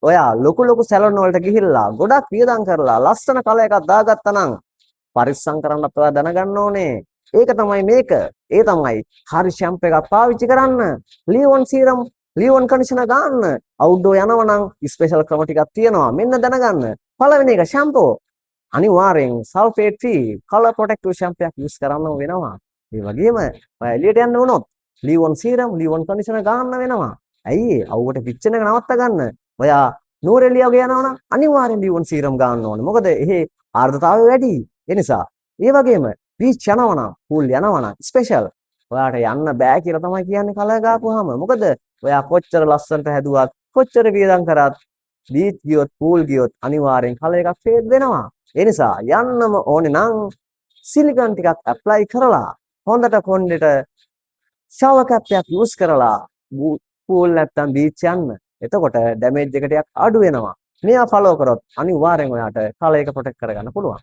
ඔයා ලොකු ලොකු සැලොන් වලට ගිහිල්ලා ගොඩක් වියදම් කරලා ලස්සන කලර් එකක් දාගත්තා නම් පරිස්සම් කරන්නත් ඔයා දැනගන්න ඕනේ. ඒක තමයි මේක. ඒ තමයි හරි ෂැම්පු එකක් පාවිච්චි කරන්න. Leave on serum, leave on conditioner ගන්න. අවුට්ඩෝර් යනවා නම් ස්පෙෂල් ක්‍රම ටිකක් තියෙනවා. මෙන්න දැනගන්න. පළවෙනි එක ෂැම්පෝ. අනිවාර්යෙන් sulphate free colour protective shampoo එකක් යූස් කරන්න වෙනවා. ඒ වගේම ඔයා එළියට යන්න වුණොත් leave on serum, leave on conditioner ගන්න වෙනවා. ඇයි ඒ? අවුවට පිච්චෙන එක නවත්ත ගන්න. ඔයා නුවරඑළිය වගේ යනවා නම් අනිවාර්යෙන් ලීව් ඔන් සීරම් ගන්න ඕනේ. මොකද එහෙ ආර්ද්‍රතාවය වැඩි. ඒ නිසා ඒ වගේම බීච් යනවා නම්, පූල් යනවා නම් ස්පෙෂල් ඔයාට යන්න බෑ කියලා තමයි කියන්නේ කලර් ගාපුවාම. මොකද ඔයා කොච්චර ලස්සනට හැදුවත්, කොච්චර වියදම් කරත් බීච් ගියොත්, පූල් ගියොත් අනිවාර්යෙන් කලර් එකක් ෆේඩ් වෙනවා. ඒ නිසා යන්නම ඕනේ නම් සිලිකන් ටිකක් ඇප්ලයි කරලා හොඳට කොණ්ඩෙට ෂවර් කැප් එකක් යූස් කරලා පූල් නැත්තම් බීච් යන්න. එතකොට ඩැමේජ් එක ටිකක් අඩු වෙනවා. මේවා ෆලෝ කරොත් අනිවාර්යෙන් ඔයාට කලර් එක ප්‍රොටෙක්ට් කරගන්න පුළුවන්.